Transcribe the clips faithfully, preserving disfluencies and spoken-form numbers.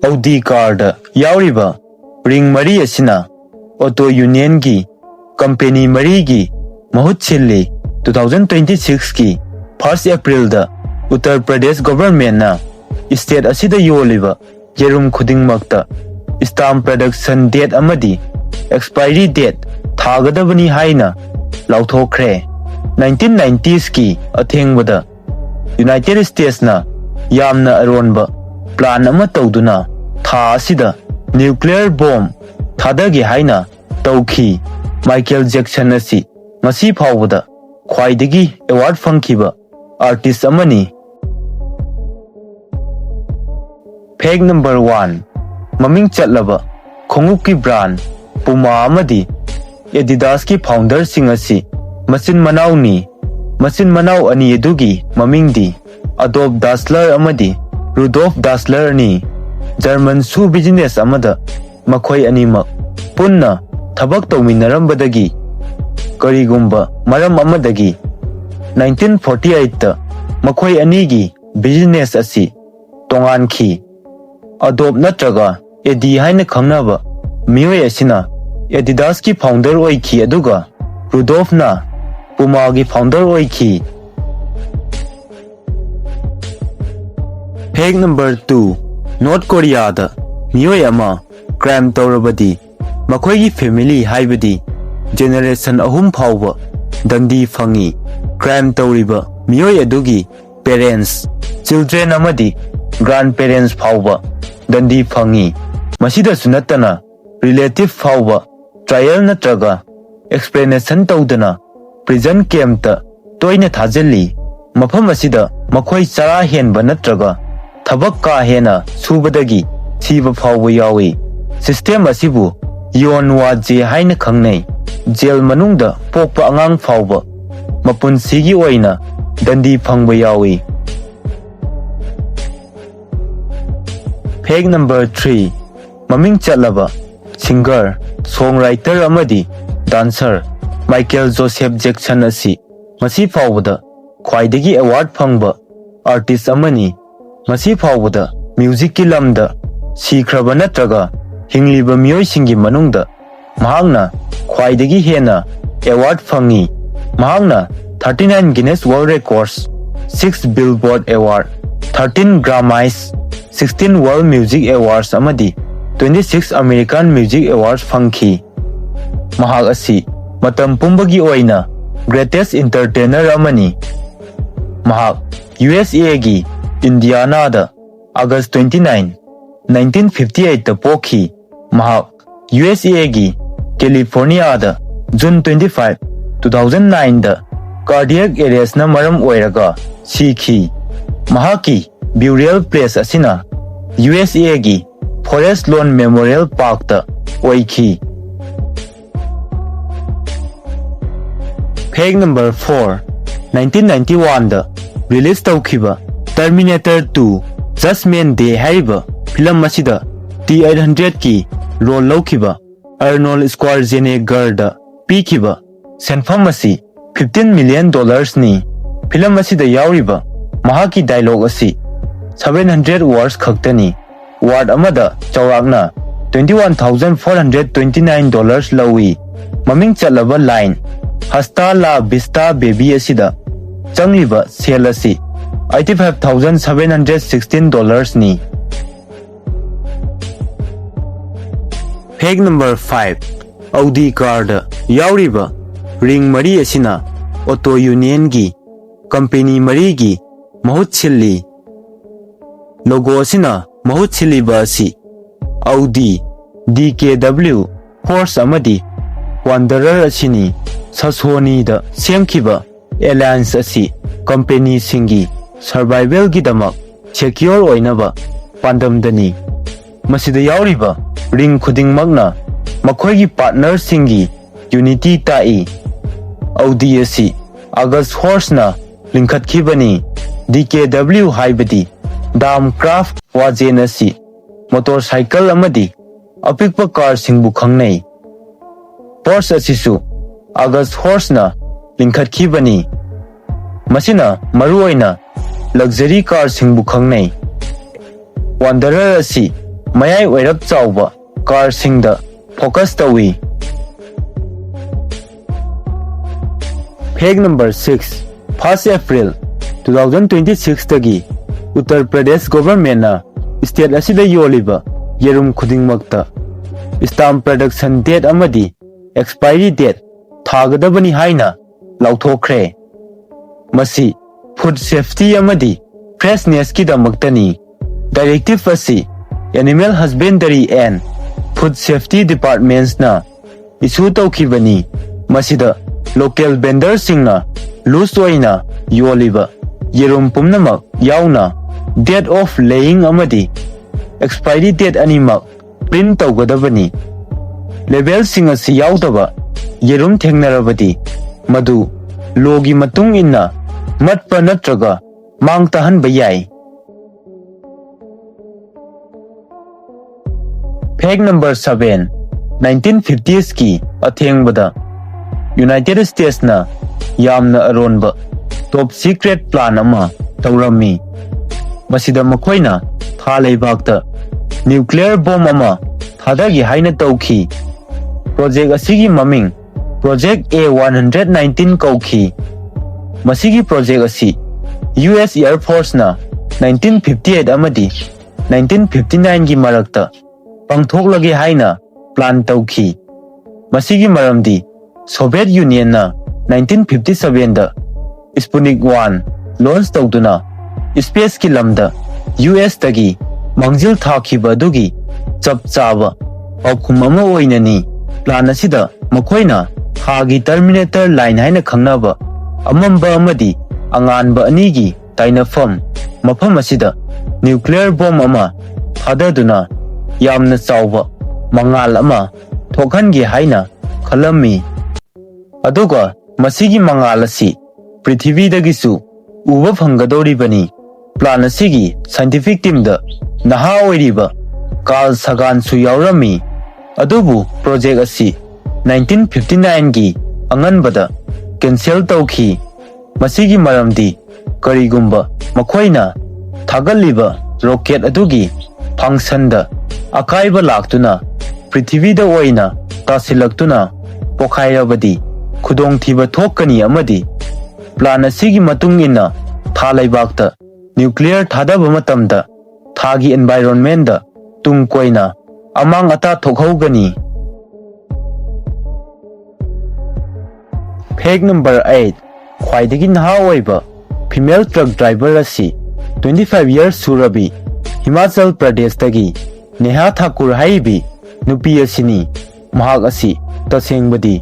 Audi car ꯗ ꯌꯥꯎꯔꯤꯕ ring ꯃꯔꯤ ꯑꯁꯤꯅ auto union ꯒꯤ company ꯃꯔꯤꯒꯤ ꯃꯍꯨꯠ ꯁꯤꯜꯂꯤ꯫ Two thousand twenty six ꯀꯤ first April ꯗ ꯎꯠꯇꯔ ꯄ꯭ꯔꯗꯦꯁ government ꯅ state ꯑꯁꯤꯗ ꯌꯣꯜꯂꯤꯕ ꯌꯦꯔꯨꯝ ꯈꯨꯗꯤꯡꯃꯛꯇ stamp production date ꯑꯃꯗꯤ expiry date ꯊꯥꯒꯗꯕꯅꯤ ꯍꯥꯏꯅ ꯂꯥꯎꯊꯣꯛꯈ꯭ꯔꯦ꯫ Nineteen nineties ꯀꯤ ꯑꯊꯦꯡꯕꯗ United States ꯅ ꯌꯥꯝꯅ ꯑꯔꯣꯟꯕ plan ꯑꯃ ꯇꯧꯗꯨꯅ ꯊꯥ ꯑꯁꯤꯗ nuclear bomb ꯊꯥꯗꯒꯦ ꯍꯥꯏꯅ ꯇꯧꯈꯤ꯫ Michael Jackson ꯑꯁꯤ ꯉꯁꯤ ꯐꯥꯎꯕꯗ ꯈ꯭ꯋꯥꯏꯗꯒꯤ award ꯐꯪꯈꯤꯕ artist ꯑꯃꯅꯤ꯫ Fact number one, ꯃꯃꯤꯡ ꯆꯠꯂꯕ ꯈꯣꯡꯎꯞꯀꯤ brand Puma ꯑꯃꯗꯤ Adidas ꯀꯤ founder ꯁꯤꯡ ꯑꯁꯤ ꯃꯆꯤꯟ ꯃꯅꯥꯎꯅꯤ꯫ ꯃꯆꯤꯟ ꯃꯅꯥꯎ ꯑꯅꯤ ꯑꯗꯨꯒꯤ ꯃꯃꯤꯡꯗꯤ Adolf Dassler ꯑꯃꯗꯤ Rudolf Dassler ꯅꯤ꯫ German shoe business ꯑꯃꯗ ꯃꯈꯣꯏ ꯑꯅꯤꯃꯛ ꯄꯨꯟꯅ ꯊꯕꯛ ꯇꯧꯃꯤꯟꯅꯔꯝꯕꯗꯒꯤ ꯀꯔꯤꯒꯨꯝꯕ ꯃꯔꯝ ꯑꯃꯗꯒꯤ nineteen forty eight ꯇ ꯃꯈꯣꯏ ꯑꯅꯤꯒꯤ business ꯑꯁꯤ ꯇꯣꯉꯥꯟꯈꯤ꯫ Adolf ꯅꯠꯇ꯭ꯔꯒ Adi ꯍꯥꯏꯅ ꯈꯪꯅꯕ ꯃꯤꯑꯣꯏ ꯑꯁꯤꯅ Adidas ꯀꯤ founder ꯑꯣꯏꯈꯤ, ꯑꯗꯨꯒ Rudolf ꯅ Puma ꯒꯤ founder ꯑꯣꯏꯈꯤ꯫ Fact number two, North Korea ꯗ ꯃꯤꯑꯣꯏ ꯑꯃ crime ꯇꯧꯔꯕꯗꯤ ꯃꯈꯣꯏꯒꯤ family ꯍꯥꯏꯕꯗꯤ generation ꯑꯍꯨꯝ ꯐꯥꯎꯕ ꯗꯟꯗꯤ ꯐꯪꯏ꯫ Crime ꯇꯧꯔꯤꯕ ꯃꯤꯑꯣꯏ ꯑꯗꯨꯒꯤ parents, children ꯑꯃꯗꯤ grandparents ꯐꯥꯎꯕ ꯗꯟꯗꯤ ꯐꯪꯏ꯫ ꯃꯁꯤꯗꯁꯨ ꯅꯠꯇꯅ relative ꯐꯥꯎꯕ trial ꯅꯠꯇ꯭ꯔꯒ explanation ꯇꯧꯗꯅ prison camp ꯇ ꯇꯣꯏꯅ ꯊꯥꯖꯤꯜꯂꯤ꯫ ꯃꯐꯝ ꯑꯁꯤꯗ ꯃꯈꯣꯏ ꯆꯔꯥ ꯍꯦꯟꯕ ꯅꯠꯇ꯭ꯔꯒ ꯊꯕꯛ ꯀꯥ ꯍꯦꯟꯅ ꯁꯨꯕꯗꯒꯤ ꯁꯤꯕ ꯐꯥꯎꯕ ꯌꯥꯎꯏ꯫ System ꯑꯁꯤꯕꯨ ꯌꯣꯟꯋꯥꯖꯦ ꯍꯥꯏꯅ ꯈꯪꯅꯩ꯫ Jail ꯃꯅꯨꯡꯗ ꯄꯣꯛꯄ ꯑꯉꯥꯡ ꯐꯥꯎꯕ ꯃꯄꯨꯟꯁꯤꯒꯤ ꯑꯣꯏꯅ ꯗꯟꯗꯤ ꯐꯪꯕ ꯌꯥꯎꯏ꯫ Fact number three, ꯃꯃꯤꯡ ꯆꯠꯂꯕ singer, songwriter ꯑꯃꯗꯤ dancer Michael Joseph Jackson ꯑꯁꯤ ꯉꯁꯤ ꯐꯥꯎꯕꯗ ꯈ꯭ꯋꯥꯏꯗꯒꯤ award ꯐꯪꯕ artist ꯑꯃꯅꯤ꯫ ꯉꯁꯤ ꯐꯥꯎꯕꯗ music ꯀꯤ ꯂꯝꯗ ꯁꯤꯈ꯭ꯔꯕ ꯅꯠꯇ꯭ꯔꯒ ꯍꯤꯡꯂꯤꯕ ꯃꯤꯑꯣꯏꯁꯤꯡꯒꯤ ꯃꯅꯨꯡꯗ ꯃꯍꯥꯛꯅ ꯈ꯭ꯋꯥꯏꯗꯒꯤ ꯍꯦꯟꯅ ꯑꯦꯋꯥꯔꯗ ꯐꯪꯉꯤ꯫ ꯃꯍꯥꯛꯅ thirty nine Guinness World Records, six Billboard Award, thirteen Grammys, sixteen World Music Awards ꯑꯃꯗꯤ twenty six American Music Awards ꯐꯪꯈꯤ꯫ ꯃꯍꯥꯛ ꯑꯁꯤ ꯃꯇꯝ ꯄꯨꯝꯕꯒꯤ ꯑꯣꯏꯅ greatest entertainer ꯑꯃꯅꯤ꯫ ꯃꯍꯥꯛ ꯌꯨ ꯑꯦꯁ ꯑꯦꯒꯤ ꯏꯟꯗꯤꯌꯥꯅꯥꯗ ꯑꯥꯒꯁ twenty nine, nineteen fifty eight ꯇ ꯄꯣꯛꯈꯤ꯫ ꯃꯍꯥꯛ ꯌꯨ ꯑꯦꯁ ꯑꯦꯒꯤ ꯀꯦꯂꯤꯐꯣꯔꯅꯤꯌꯥꯗ June twenty five, two thousand nine ꯗ cardiac arrest ꯅ ꯃꯔꯝ ꯑꯣꯏꯔꯒ ꯁꯤꯈꯤ꯫ ꯃꯍꯥꯛꯀꯤ burial place ꯑꯁꯤꯅ ꯌꯨ ꯑꯦꯁ ꯑꯦꯒꯤ Forest Lawn Memorial Park ꯇ ꯑꯣꯏꯈꯤ꯫ Fact number four, nineteen ninety one ꯗ release ꯇꯧꯈꯤꯕ Terminator two Judgment Day ꯍꯥꯏꯔꯤꯕ ꯐꯤꯂꯝ ꯑꯁꯤꯗ T eight hundred ꯀꯤ role ꯂꯧꯈꯤꯕ Arnold Schwarzenegger ꯗ ꯄꯤꯈꯤꯕ ꯁꯦꯟꯐꯝ ꯑꯁꯤ fifteen million dollars ꯅꯤ꯫ ꯐꯤꯂꯝ ꯑꯁꯤꯗ ꯌꯥꯎꯔꯤꯕ ꯃꯍꯥꯛꯀꯤ dialogue ꯑꯁꯤ seven hundred words ꯈꯛꯇꯅꯤ꯫ Word ꯑꯃꯗ ꯆꯥꯎꯔꯥꯛꯅ twenty one thousand four hundred twenty nine dollars ꯂꯧꯏ꯫ ꯃꯃꯤꯡ ꯆꯠꯂꯕ line Hasta la vista baby ꯑꯁꯤꯗ ꯆꯪꯂꯤꯕ ꯁꯦꯜ ꯑꯁꯤ eighty five thousand seven hundred sixteen dollars ꯅꯤ꯫ Fact number five, Audi car ꯗ ꯌꯥꯎꯔꯤꯕ ring ꯃꯔꯤ ꯑꯁꯤꯅ auto union ꯒꯤ company ꯃꯔꯤꯒꯤ ꯃꯍꯨꯠ ꯁꯤꯜꯂꯤ꯫ Logo ꯑꯁꯤꯅ ꯃꯍꯨꯠ ꯁꯤꯜꯂꯤꯕ ꯑꯁꯤ Audi, D K W, Horse ꯑꯃꯗꯤ Wanderer ꯑꯁꯤꯅꯤ꯫ ꯁꯥꯁꯣꯅꯤꯗ ꯁꯦꯝꯈꯤꯕ alliance ꯑꯁꯤ company ꯁꯤꯡꯒꯤ survival ꯒꯤꯗꯃꯛ secure ꯑꯣꯏꯅꯕ ꯄꯥꯟꯗꯝꯗꯅꯤ꯫ ꯃꯁꯤꯗ ꯌꯥꯎꯔꯤꯕ ring ꯈꯨꯗꯤꯡꯃꯛꯅ ꯃꯈꯣꯏꯒꯤ partner ꯁꯤꯡꯒꯤ unity ꯇꯥꯛꯏ꯫ Audi ꯑꯁꯤ August Horse ꯅ ꯂꯤꯡꯈꯠꯈꯤꯕꯅꯤ꯫ D K W ꯍꯥꯏꯕꯗꯤ Daimler Craft Wagen ꯑꯁꯤ motorcycle ꯑꯃꯗꯤ ꯑꯄꯤꯛꯄ car ꯁꯤꯡꯕꯨ ꯈꯪꯅꯩ꯫ Porsche ꯑꯁꯤꯁꯨ August Horse ꯅ ꯂꯤꯡꯈꯠꯈꯤꯕꯅꯤ꯫ ꯃꯁꯤꯅ ꯃꯔꯨꯑꯣꯏꯅ luxury car ꯁꯤꯡꯕꯨ ꯈꯪꯅꯩ꯫ Wanderer ꯑꯁꯤ ꯃꯌꯥꯏ ꯑꯣꯏꯔꯞ ꯆꯥꯎꯕ ꯀꯥꯔꯁꯤꯡꯗ ꯐꯣꯀꯁ ꯇꯧꯏ꯫ Fact number six, first April two thousand twenty ꯁꯤꯛꯁꯇꯒꯤ ꯎꯠꯇꯔ ꯄ꯭ꯔꯗꯦꯁ ꯒꯣꯚꯔꯟꯃꯦꯟꯠꯅ ꯁ꯭ꯇꯦꯠ ꯑꯁꯤꯗ ꯌꯣꯜꯂꯤꯕ ꯌꯦꯔꯨꯝ ꯈꯨꯗꯤꯡꯃꯛꯇ ꯁ꯭ꯇꯥꯝ ꯄ꯭ꯔꯗꯛꯁꯟ ꯗꯦꯠ ꯑꯃꯗꯤ ꯑꯦꯛꯁꯄꯥꯏꯔꯤ ꯗꯦꯠ ꯊꯥꯒꯗꯕꯅꯤ ꯍꯥꯏꯅ ꯂꯥꯎꯊꯣꯛꯈ꯭ꯔꯦ꯫ ꯃꯁꯤ ꯐꯨꯗ ꯁꯦꯐꯇꯤ ꯑꯃꯗꯤ ꯐ꯭ꯔꯦꯁꯅꯦꯁꯀꯤꯗꯃꯛꯇꯅꯤ꯫ ꯗꯥꯏꯔꯦꯛꯇꯤꯚ ꯑꯁꯤ animal husbandry and food safety ꯗꯤꯄꯥꯔꯠꯃꯦꯟꯠꯁꯅ ꯏꯁꯨ ꯇꯧꯈꯤꯕꯅꯤ꯫ ꯃꯁꯤꯗ ꯂꯣꯀꯦꯜ ꯚꯦꯟꯗꯔꯁꯤꯡꯅ ꯂꯨꯖ ꯑꯣꯏꯅ ꯌꯣꯜꯂꯤꯕ ꯌꯦꯔꯨꯝ ꯄꯨꯝꯅꯃꯛ ꯌꯥꯎꯅ ꯗꯦꯠ ꯑꯣꯐ ꯂꯦꯌꯤꯡ ꯑꯃꯗꯤ ꯑꯦꯛꯁꯄꯥꯏꯔꯤ ꯗꯦꯠ ꯑꯅꯤꯃꯛ ꯄ꯭ꯔꯤꯟꯠ ꯇꯧꯒꯗꯕꯅꯤ꯫ ꯂꯦꯕꯦꯜꯁꯤꯡ ꯑꯁꯤ ꯌꯥꯎꯗꯕ ꯌꯦꯔꯨꯝ ꯊꯦꯡꯅꯔꯕꯗꯤ ꯃꯗꯨ ꯂꯣꯒꯤ ꯃꯇꯨꯡ ꯏꯟꯅ ꯃꯠꯄ ꯅꯠꯇ꯭ꯔꯒ ꯃꯥꯡ ꯇꯥꯍꯟꯕ ꯌꯥꯏ꯫ ꯐꯦꯛ ꯅꯝꯕꯔ ꯁꯚꯦꯟ, ꯅꯥꯏꯟꯇꯤꯟ ꯐꯤꯐꯇꯤꯁꯀꯤ ꯑꯊꯦꯡꯕꯗ ꯌꯨꯅꯥꯏꯇꯦꯗ ꯁ꯭ꯇꯦꯠꯁꯅ ꯌꯥꯝꯅ ꯑꯔꯣꯟꯕ ꯇꯣꯞ ꯁꯤꯀ꯭ꯔꯦꯠ ꯄ꯭ꯂꯥꯟ ꯑꯃ ꯇꯧꯔꯝꯃꯤ꯫ ꯃꯁꯤꯗ ꯃꯈꯣꯏꯅ ꯊꯥ ꯂꯩꯕꯥꯛꯇ ꯅ꯭ꯌꯨꯀ꯭ꯂꯤꯌꯔ ꯕꯣꯝ ꯑꯃ ꯊꯥꯗꯒꯦ ꯍꯥꯏꯅ ꯇꯧꯈꯤ꯫ ꯄ꯭ꯔꯣꯖꯦꯛ ꯑꯁꯤꯒꯤ ꯃꯃꯤꯡ project A one hundred nineteen ꯀꯧꯈꯤ꯫ ꯃꯁꯤꯒꯤ ꯄ꯭ꯔꯣꯖꯦꯛ ꯑꯁꯤ ꯌꯨ ꯑꯦꯁ ꯑꯦꯌꯔ ꯐꯣꯔꯁꯅ ꯅꯥꯏꯟꯇꯤꯟ ꯐꯤꯐꯇꯤ ꯑꯩꯠ ꯑꯃꯗꯤ ꯅꯥꯏꯟꯇꯤꯟ ꯐꯤꯐꯇꯤ ꯅꯥꯏꯟꯒꯤ ꯃꯔꯛꯇ ꯄꯥꯡꯊꯣꯛꯂꯒꯦ ꯍꯥꯏꯅ ꯄ꯭ꯂꯥꯟ ꯇꯧꯈꯤ꯫ ꯃꯁꯤꯒꯤ ꯃꯔꯝꯗꯤ ꯁꯣꯚꯤꯌꯦꯠ ꯌꯨꯅꯤꯌꯟꯅ ꯅꯥꯏꯟꯇꯤꯟ ꯐꯤꯐꯇꯤ ꯁꯚꯦꯟꯗ ꯁ꯭ꯄꯨꯅꯤꯛ ꯋꯥꯟ ꯂꯣꯟꯆ ꯇꯧꯗꯨꯅ ꯁ꯭ꯄꯦꯁꯀꯤ ꯂꯝꯗ ꯌꯨ ꯑꯦꯁꯇꯒꯤ ꯃꯥꯡꯖꯤꯜ ꯊꯥꯈꯤꯕ ꯑꯗꯨꯒꯤ ꯆꯞ ꯆꯥꯕ ꯄꯥꯎꯈꯨꯝ ꯑꯃ ꯑꯣꯏꯅꯅꯤ꯫ ꯄ꯭ꯂꯥꯟ ꯑꯁꯤꯗ ꯃꯈꯣꯏꯅ ꯊꯥꯒꯤ ꯇꯔꯃꯤꯅꯦꯇꯔ ꯂꯥꯏꯟ ꯍꯥꯏꯅ ꯈꯪꯅꯕ ꯑꯃꯝꯕ ꯑꯃꯗꯤ ꯑꯉꯥꯟꯕ ꯑꯅꯤꯒꯤ ꯇꯥꯏꯅꯐꯝ ꯃꯐꯝ ꯑꯁꯤꯗ ꯅ꯭ꯌꯨꯀ꯭ꯂꯤꯌꯔ ꯕꯣꯝ ꯑꯃ ꯊꯥꯗꯗꯨꯅ ꯌꯥꯝꯅ ꯆꯥꯎꯕ ꯃꯉꯥꯜ ꯑꯃ ꯊꯣꯛꯍꯟꯒꯦ ꯍꯥꯏꯅ ꯈꯜꯂꯝꯃꯤ꯫ ꯑꯗꯨꯒ ꯃꯁꯤꯒꯤ ꯃꯉꯥꯜ ꯑꯁꯤ ꯄ꯭ꯔꯤꯊꯤꯕꯤꯗꯒꯤꯁꯨ ꯎꯕ ꯐꯪꯒꯗꯧꯔꯤꯕꯅꯤ꯫ ꯄ꯭ꯂꯥꯟ ꯑꯁꯤꯒꯤ ꯁꯥꯏꯟꯇꯤꯐꯤꯛ ꯇꯤꯝꯗ ꯅꯍꯥ ꯑꯣꯏꯔꯤꯕ ꯀꯥꯔꯜ ꯁꯥꯒꯥꯟꯁꯨ ꯌꯥꯎꯔꯝꯃꯤ꯫ ꯑꯗꯨꯕꯨ ꯄ꯭ꯔꯣꯖꯦꯛ ꯑꯁꯤ ꯅꯥꯏꯟꯇꯤꯟ ꯐꯤꯐꯇꯤ ꯅꯥꯏꯟꯒꯤ ꯑꯉꯟꯕꯗ ꯀꯦꯟꯁꯦꯜ ꯇꯧꯈꯤ꯫ ꯃꯁꯤꯒꯤ ꯃꯔꯝꯗꯤ ꯀꯔꯤꯒꯨꯝꯕ ꯃꯈꯣꯏꯅ ꯊꯥꯒꯠꯂꯤꯕ ꯔꯣꯀꯦꯠ ꯑꯗꯨꯒꯤ ꯐꯪꯁꯟꯗ ꯑꯀꯥꯏꯕ ꯂꯥꯛꯇꯨꯅ ꯄ꯭ꯔꯤꯊꯤꯕꯤꯗ ꯑꯣꯏꯅ ꯇꯥꯁꯤꯜꯂꯛꯇꯨꯅ ꯄꯣꯈꯥꯏꯔꯕꯗꯤ ꯈꯨꯗꯣꯡꯊꯤꯕ ꯊꯣꯛꯀꯅꯤ ꯑꯃꯗꯤ plan ꯑꯁꯤꯒꯤ ꯃꯇꯨꯡ ꯏꯟꯅ ꯊꯥ ꯂꯩꯕꯥꯛꯇ nuclear ꯊꯥꯗꯕ ꯃꯇꯝꯗ ꯊꯥꯒꯤ environmentꯗ ꯇꯨꯡ ꯀꯣꯏꯅ ꯑꯃꯥꯡ ꯑꯇꯥ ꯊꯣꯛꯍꯧꯒꯅꯤ꯫ Fact number eight, ꯈ꯭ꯋꯥꯏꯗꯒꯤ ꯅꯍꯥ ꯑꯣꯏꯕ female truck driver ꯑꯁꯤ twenty five years ꯁꯨꯔꯕꯤ ꯍꯤꯃꯥꯆꯜ ꯄ꯭ꯔꯗꯦꯁꯇꯒꯤ ꯅꯦꯍꯥ ꯊꯥꯀꯨꯔ ꯍꯥꯏꯔꯤꯕꯤ ꯅꯨꯄꯤ ꯑꯁꯤꯅꯤ꯫ ꯃꯍꯥꯛ ꯑꯁꯤ ꯇꯁꯦꯡꯕꯗꯤ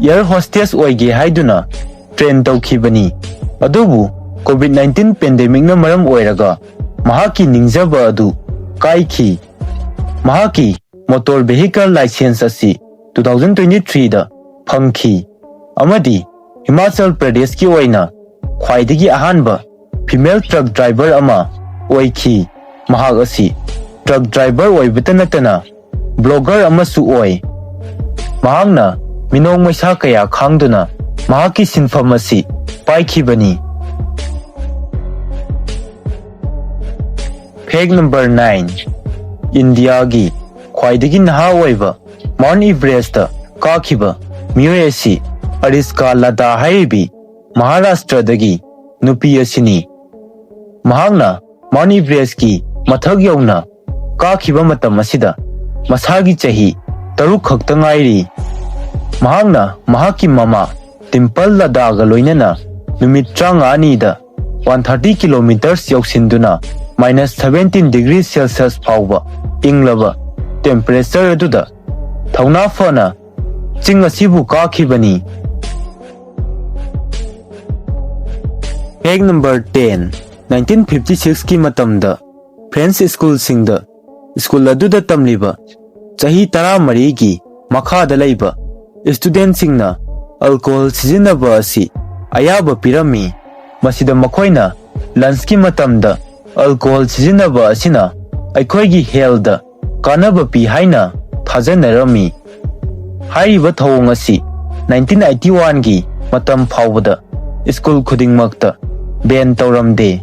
air hostess ꯑꯣꯏꯒꯦ ꯍꯥꯏꯗꯨꯅ train ꯇꯧꯈꯤꯕꯅꯤ꯫ ꯑꯗꯨꯕꯨ COVID nineteen pandemicꯅ ꯃꯔꯝ ꯑꯣꯏꯔꯒ ꯃꯍꯥꯛꯀꯤ ꯅꯤꯡꯖꯕ ꯑꯗꯨ ꯀꯥꯏꯈꯤ꯫ ꯃꯍꯥꯛꯀꯤ motor vehicle license ꯑꯁꯤ two thousand twenty threeꯗ ꯐꯪꯈꯤ ꯑꯃꯗꯤ ꯍꯤꯃꯥꯆꯜ ꯄ꯭ꯔꯗꯦꯁꯀꯤ ꯑꯣꯏꯅ ꯈ꯭ꯋꯥꯏꯗꯒꯤ ꯑꯍꯥꯟꯕ female truck driver ꯑꯃ ꯑꯣꯏꯈꯤ꯫ ꯃꯍꯥꯛ ꯑꯁꯤ truck driver ꯑꯣꯏꯕꯇ ꯅꯠꯇꯅ blogger ꯑꯃꯁꯨ ꯑꯣꯏ꯫ ꯃꯍꯥꯛꯅ ꯃꯤꯅꯣꯡ ꯃꯩꯁꯥ ꯀꯌꯥ ꯈꯥꯡꯗꯨꯅ ꯃꯍꯥꯛꯀꯤ ꯁꯤꯟꯐꯝ ꯑꯁꯤ ꯄꯥꯏꯈꯤꯕꯅꯤ꯫ Fact number nine, ꯏꯟꯗꯤꯌꯥꯒꯤ ꯈ꯭ꯋꯥꯏꯗꯒꯤ ꯅꯍꯥ ꯑꯣꯏꯕ Mount Everestꯇ ꯀꯥꯈꯤꯕ ꯃꯤꯑꯣꯏ ꯑꯁꯤ ꯑꯔꯤꯁꯀꯥ ꯂꯗꯥ ꯍꯥꯏꯔꯤꯕꯤ ꯃꯍꯥꯔꯥꯁꯇ꯭ꯔꯗꯒꯤ ꯅꯨꯄꯤ ꯑꯁꯤꯅꯤ꯫ ꯃꯍꯥꯛꯅ Mount Everestꯀꯤ ꯃꯊꯛ ꯌꯧꯅ ꯀꯥꯈꯤꯕ ꯃꯇꯝ ꯑꯁꯤꯗ ꯃꯁꯥꯒꯤ ꯆꯍꯤ ꯇꯔꯨꯛ ꯈꯛꯇ ꯉꯥꯏꯔꯤ꯫ ꯃꯍꯥꯛꯅ ꯃꯍꯥꯛꯀꯤ ꯃꯃꯥ ꯇꯤꯝꯄꯜ ꯂꯗꯥꯒ ꯂꯣꯏꯅꯅ ꯅꯨꯃꯤꯠ ꯇꯔꯥꯃꯉꯥꯅꯤꯗ one thirty kilometers ꯌꯧꯁꯤꯟꯗꯨꯅ minus seventeen degree Celsius ꯐꯥꯎꯕ ꯏꯪꯂꯕ temperature ꯑꯗꯨꯗ ꯊꯧꯅꯥ ꯐꯅ ꯆꯤꯡ ꯑꯁꯤꯕꯨ ꯀꯥꯈꯤꯕꯅꯤ꯫ Fact number ten, nineteen fifty sixꯀꯤ ꯃꯇꯝꯗ French schoolꯁꯤꯡꯗ school ꯑꯗꯨꯗ ꯇꯝꯂꯤꯕ ꯆꯍꯤ ꯇꯔꯥꯃꯔꯤꯒꯤ ꯃꯈꯥꯗ ꯂꯩꯕ studentꯁꯤꯡꯅ alcohol ꯁꯤꯖꯤꯟꯅꯕ ꯑꯁꯤ ꯑꯌꯥꯕ ꯄꯤꯔꯝꯃꯤ꯫ ꯃꯁꯤꯗ ꯃꯈꯣꯏꯅ lunchꯀꯤ ꯃꯇꯝꯗ alcohol ꯁꯤꯖꯤꯟꯅꯕ ꯑꯁꯤꯅ ꯑꯩꯈꯣꯏꯒꯤ healthꯇ ꯀꯥꯟꯅꯕ ꯄꯤ ꯍꯥꯏꯅ ꯊꯥꯖꯅꯔꯝꯃꯤ꯫ ꯍꯥꯏꯔꯤꯕ ꯊꯧꯑꯣꯡ ꯑꯁꯤ nineteen eighty oneꯒꯤ ꯃꯇꯝ ꯐꯥꯎꯕꯗ school ꯈꯨꯗꯤꯡꯃꯛꯇ ban ꯇꯧꯔꯝꯗꯦ꯫